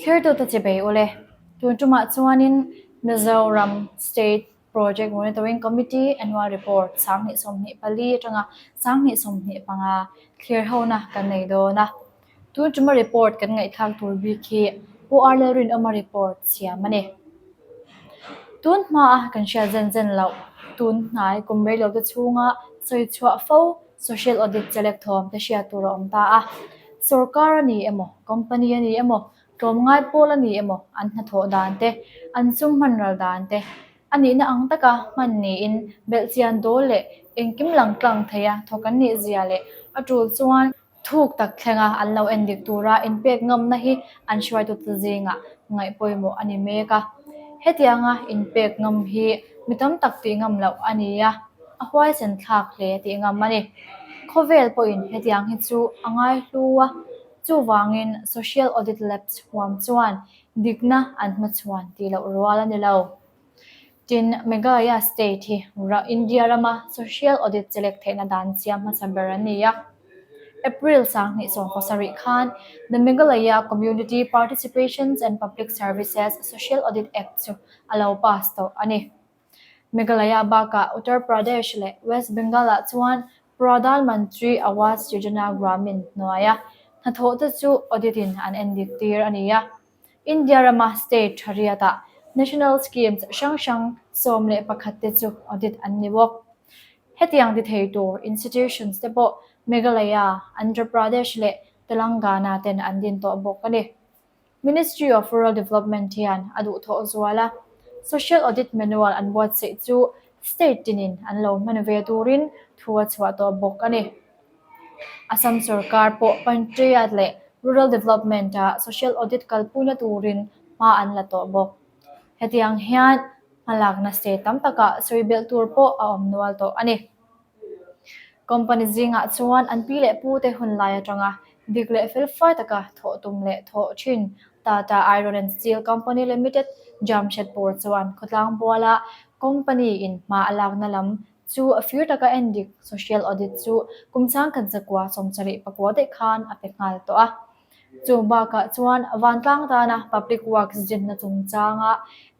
Thirtute chibei ule, tun tumah chuanin Mizoram State Project Monitoring Committee Annual Report 2024 atanga 2025 thlir hona kan nei dawn a. Tun tuma report kan ngaihthlak tur bik hi Pu R Lalrinawma report siam a ni. Tun hmaa kan hriat zen zen loh, tun hnai kum reilote chhunga sawi chhuah fo Social audit chelek thawm te hriat tur a awm ta a. Sorkar a ni emaw, company a ni emaw, tlawmngai pawl a ni emaw an hnathawh dan te, an sum hman ral dan te, a nihna ang taka hman niin belhchian dawl leh engkim lang tlang theia thawk an nih zia leh a tul chuan Thuk tak thlenga an lo en dik tura inpek ngamna hi an hruaitute zingah ngaih pawimawh a ni mek a. Hetianga inpek ngam hi mi tam tak tih ngam loh a ni a, a huaisen thlak hle tih ngam a ni. Khawvel pawhin hetiang hi chu a ngaihlu a, chuvangin Social Audit Labs huam chuan dikna an hmachhuan tih loh rual a ni lo. Tin, Meghalaya State hi India rama Social Audit chelek theihna dan siam hmasa ber an ni a. April 2017 khan The Meghalaya Community Participations and Public Services Social Audit Act chu a lo pass tawh a ni. Meghalaya bakah Uttar Pradesh leh West Bengal-ah chuan Pradhan Mantri Awas Yojana Gramin hnuaia hnathawhte chu audit-in an endik tir a ni a. India rama state tha riatah national schemes hrang hrang 11 te chu audit an ni bawk. Hetiang ti thei tur institutions te pawh Meghalaya, Andhra Pradesh leh Telangana ten an din tawh bawk a ni. Ministry of Rural Development hian a duhthawh zual a, Social Audit Manual an buatsaih chu state tinin an lo hman ve turin thu a chhuah tawh bawk a ni. Assam sorkar pawh Panchayat leh Rural Development-ah Social Audit kalpuina turin hma an la tawh bawk. Hetiang hian hmalakna state tam takah sawi belh tur pawh a awm nual tawh a ni. Company zingah chuan an pi leh pute hun lai atanga dik leh felfai taka thawh tum leh thawh thin Tata Iron and Steel Company Limited, Jamshedpur chuan khawtlang buala company-in hma a lakna lam Chu a fir taka en dik social audit chu kum changkhat 174 daih khan a pe nghal tawh a. Chu bakah chuan vantlang tana public works dinna chungchanga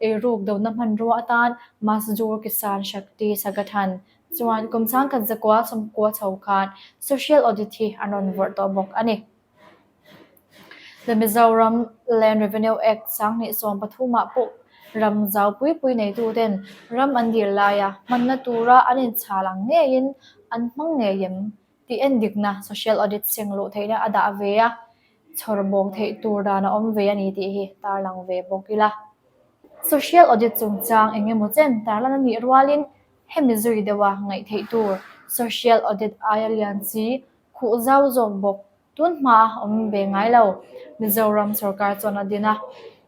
eiruk dona hmanrua atan Mazdoor Kisan Shakti Sangathan chuan kum changkhat 190 chho khan social audit hi an rawn vawrh tawh bawk a ni. The Mizoram Land Revenue Act 2013 ah pawh ram zau pui pui neituten ram an dil laia hmanna tura an inchhal ang ngeiin an hmang ngei em tih endikna Social Audit seng luh theihna a dah ve a, chhawr bawk theih tur dan a awm ve a ni tih hi tarlang ve bawk ila. Social Audit chungchang eng emaw chen tarlan a nih rualin hemi zui deuha ngaih theih tur Social Audit aia lian chi khuh zau zawk bawk Tun hma awm ve ngai lo, Mizoram sorkar chuan a din a.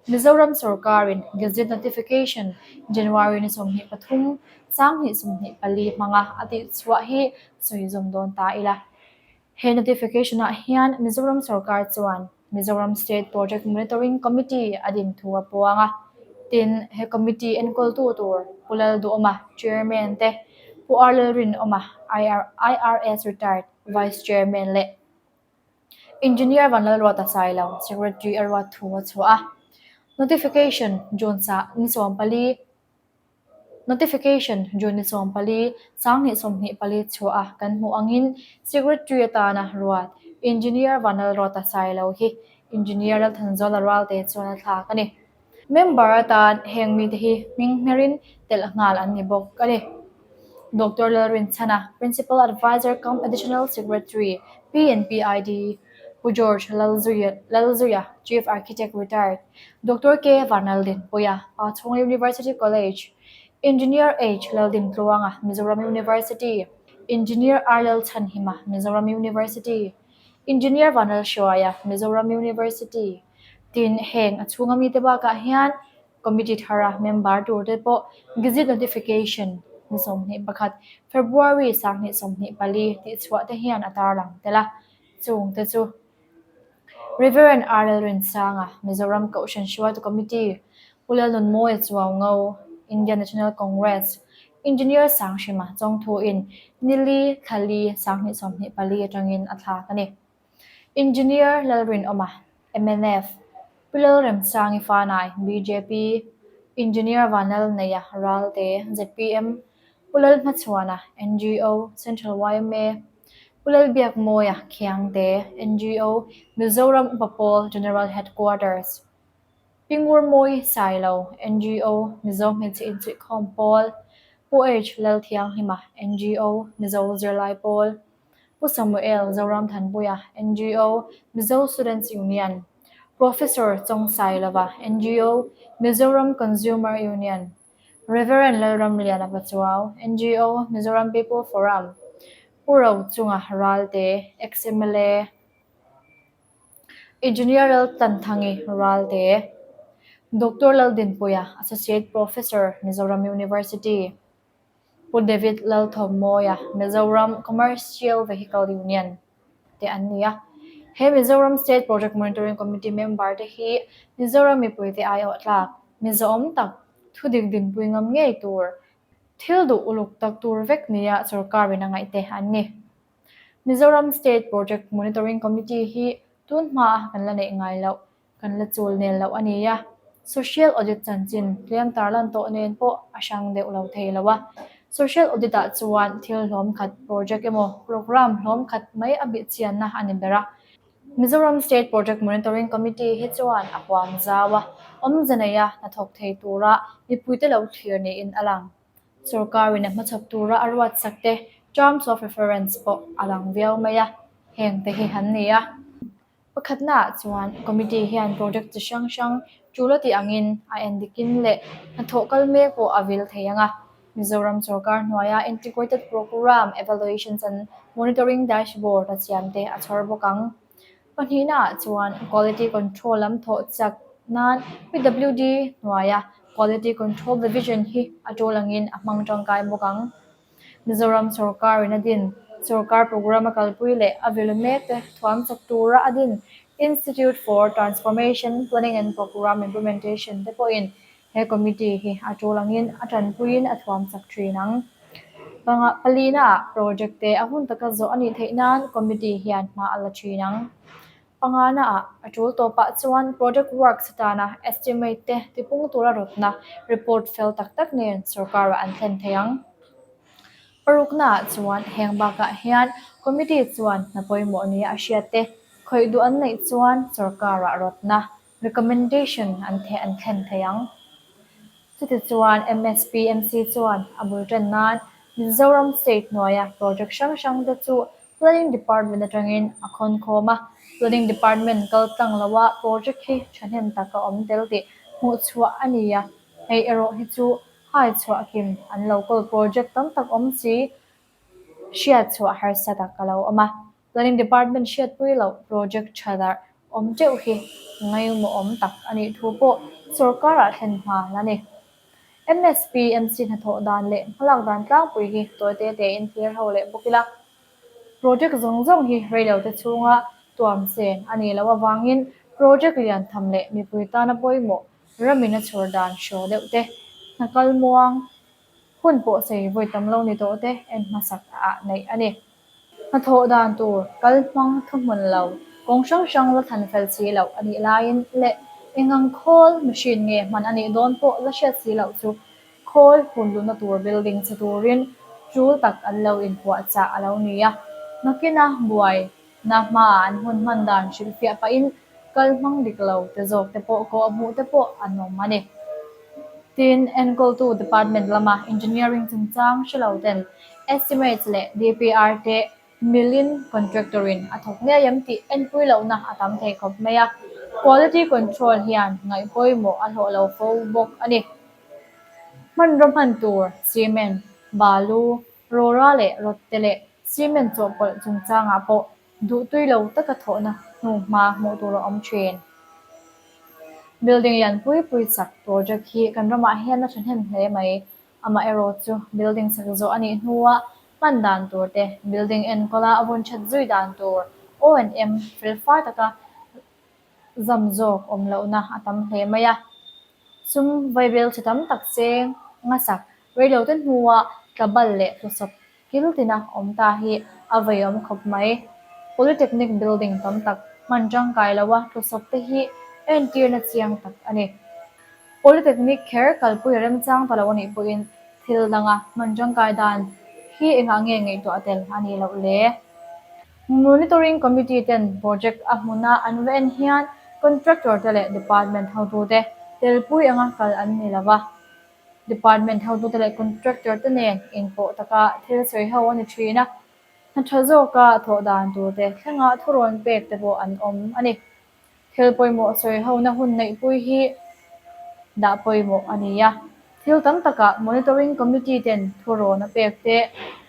Mizoram sorkarin Gazette Notification January ni 23, 2024 hmanga a tihchhuah hi sawi zawm dawn ta ila. He notification-ah hian Mizoram sorkar chuan Mizoram State Project Monitoring Committee a din thu a puang a. Tin, he committee enkawltu tur Pu Lalduhawma, Chairman te, Pu R Lalrinawma, IRS Retired, Vice Chairman leh Engineer Vanlalruata Sailo, Secretary a ruat thu a chhuah a. Notification, June sa ni 14 Notification, June ni 14, 2024 chhuah a kan hmuh angin Secretary atana ruat Engineer Vanlalruata Sailo hi Engineer Lalthanzawla Ralte chuan a thlak a ni. Member atan heng mite hi hming hmerin telh nghal an ni bawk a ni. Doctor Lalrinchhana, Principal Adviser cum Additional Secretary, PNPID, Pu George Lalzuia, Chief Architect Retired, Doctor K Vanlaldinpuia, Pachhunga University College, Engineer H Laldintluanga, Mizoram University, Engineer R Lalchhanhima, Mizoram University, Engineer Vanlalhruaia, Mizoram University. Tin, heng a chhunga mite bakah hian Committee thara member turte pawh Gazette Notification ni 21, February 2024 tih chhuah te hian a tarlang tel a, chungte chu Reverend R Lalrinsanga, Mizoram Kohhran Hruaitu Committee, Pu Lalnunmawia Chuaungo, Indian National Congress, Engineer Sanghrima Chawngthuin ni li thla li 2024 atangin a thlak a ni. Engineer Lalrinawma, mnf. Pu Lalremsangi Fanai, bjp, Engineer Vanlalneia Ralte, zpm, Pu Lalhmachhuana, ngo, Central yma, Pu Lalbiakmawia Khiangte, ngo, Mizoram Upa Pawl General Headquarters, Pi Ngurmawi Sailo, ngo, Mizo Hmeichhe Insuihkhawm Pawl, Pu H. Lalthianghlima, ngo, Mizo Zirlai Pawl, Pu Samuel Zoramthanpuia, ngo, Mizo Students Union, Professor Chawngsailova, ngo, Mizoram Consumer Union, Reverend Lalramliana Pachuau, ngo, Mizoram People Forum, Pu Rochunga Ralte, ex-MLA, Engineer Laltanthangi Ralte, Doctor Laldinpuia, Associate Professor, Mizoram University. Pu David Lalthawmmawia, Mizoram Commercial Vehicle Union te an ni a. He Mizoram State Project Monitoring Committee member te hi Mizoram mipuite aiawh tlak, Mizoawm tak, thudik dinpui ngam ngei tur, thil duh uluk tak tur vek nia sorkarin a ngaih te an ni. Mizoram State Project Monitoring Committee hi tun hmaa kan la neih ngai loh Kan la chul nel loh a ni a, Social Audit chanchin tlem tarlan tawh nen pawh a hrang deuh lo thei lo a. Social Audit ah chuan thil hlawm khat project emaw programme hlawm khat mai a bih chianna a ni ber a. Mizoram State Project Monitoring Committee hi chuan a huam zau a, awmze neia hnathawk thei tura mipuite lo thlir niin a lang. Sorkarin a hmachhawp tura a ruatsak te Terms of Reference pawh a lang viau mai a, heng te hi an ni a. Pakhatnaah chuan committee hian project chi hrang hrang tul a tih angin a endikin leh hnathawh kal mek pawh a vil thei ang a. Mizoram sorkar hnuaia Integrated Programme Evaluations and Monitoring Dashboard a siam te a chhawr bawk ang. Pahnihnaah chuan Quality Control lam thawh chak nan PWD hnuaia Quality Control Division hi a tul angin a hmang tangkai bawk ang. Mizoram sorkarin a din sorkar programme a kalpui leh a vil mek te thuam chak tura a din Institute for Transformation Planning and Programme Implementation te pawhin he committee hi a tul angin a tanpuiin a thuam chak thin ang. Panga palina ah project te a hun taka zawh a nih theih nan committee hian hma a la thin ang. Pangana ah a tul tawpah chuan project works atana estimate te tipung tura rawtna report fel tak tak nen sorkarah an thlen thei ang. Parukna ah chuan heng bakah hian committee chuan hna pawimawh nia a hriat te khawih duh an neih chuan sorkarah rawtna recommendation an theh an thlen thei ang. Chutichuan MSPMC chuan a bul tan nan Mizoram State hnuaia project hrang hrang te chu Planning Department atangin a khawn khawm a, Planning Department kal tlang loa project hi thahnem tak a awm tel tih hmuh chhuah a ni a, hei erawh hi chu hai chhuah kim an lo kawl project tam tak awm si hriat chhuah harsa tak a lo awm a. Planning Department hriatpui loh project tha darh awm teuh hi ngaimawhawm tak a nih thu pawh sorkarah thlen nghal a ni. MSPMC hnathawh dan leh hmalak dan tlangpui hi tawi te tein thlir ho leh bawk ila. Project zawng zawng hi reilote chhunga tuam chen a nih loh avangin project lian tham leh mipui tana pawimawh ramin a chhawr dan hraw deuh te, hna kal muang hun pawh sei vawi tam lo ni tawh te en hmasak ah neih a ni. Hnathawh dan tur kal hmang thuhmun lo, kawng hrang hrang la than fel si loh a nih laiin leh eng ang khawl machine nge hman a nih dawn pawh la hriat si loh chu khawl hun luhna tur building chhe turin tul tak an lo inpuahchah a lo ni a. Nakina buai na hmaah an hun hman dan hrilhfiah pahin kal hmang dik lo te zawk te pawh kawh hmuh te pawh an awm a ni. Tin, enkawltu department lama engineering chungchang hre lo ten estimates leh DPR te milin contractor in a thawk ngei em tih enpui lohna a tam thei khawp mai a, quality control hian ngaih pawimawh a hlawh lo fo bawk a ni. Hmanraw hman tur cement, balu, rawra leh rod te leh cement chawhpawlh chungchangah pawh Duhtui lo taka thawhna hnu hma hmuh tur a awm thin. Building lian pui pui sak project hi kan ramah hian a thahnem hle mai. Amaherawh chu building sak zawh a nih hnua hman dan tur te, building enkawla a vun that zui dan tur O and M fel far taka zam zawk awm lohna a tam hle mai a. Sum vaibel chi tam tak cheng ngasak reilote hnua tlabal leh tlusawp Kil tina awm ta hi a veiawm khawp mai. Polytechnic building tam tak hman tangkai loa tlusawp te hi entirna chiang tak a ni. Polytechnic kher kalpui a remchang ta lo a nih pawhin thil danga hman tangkai dan hi engah nge ngaihtuah tel a nih loh le? Monitoring Committee ten project a hmuna an va en hian contractor te leh department hotute telpui anga kal an ni lo va. Department hotute leh contractor te nen inpawh taka thil sawi ho a ni thin a, hna tha zawka thawh dan tur te thlenga thurawn pek te pawh an awm a ni. Thil pawimawh sawi hona hun neihpui hi dah pawimawh a ni a, thil tam takah Monitoring Committee ten thurawn a pek te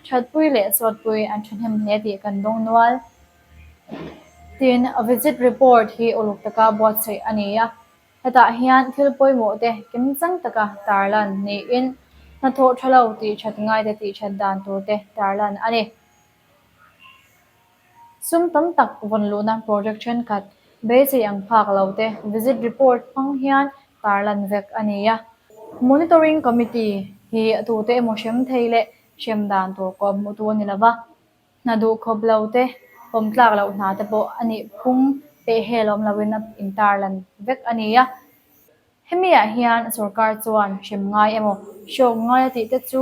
thatpui leh sawtpui an thahnem hle tih kan dawng nual. Tin, visit report hi uluk taka buatsaih a ni a, hetah hian thil pawimawh te kimchang taka tarlan niin hnathawh tha lo tih that ngaite tih that dan tur te tarlan a ni. Sum tam tak vawn luhna project thenkhat beisei ang phak lo te visit report hmang hian tarlan vek a ni a. Monitoring Committee hi tute emaw hrem thei leh hrem dan tur kawp hmuhtu a ni lo va, hna duh khawp lo te, pawm tlak loh hna te pawh a nih phung peh hel awm loin a intarlan vek a ni a. Hemiah hian sorkar chuan hrem ngai emaw hriawk ngai a tih te chu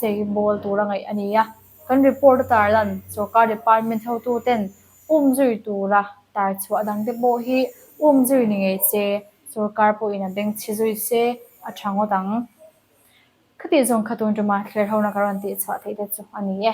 chei bawl tur a ngaih a ni a. Kan report a tarlan sorkar department hotu ten um zui tura tar chhuah dang te pawh hi um zui ni ngei se, sorkar pawhin a beng chhi zui se a tha ngawt ang. Khati zawng kha tun tuma thler hona ka rawn tih chhuah theih te chu a ni e.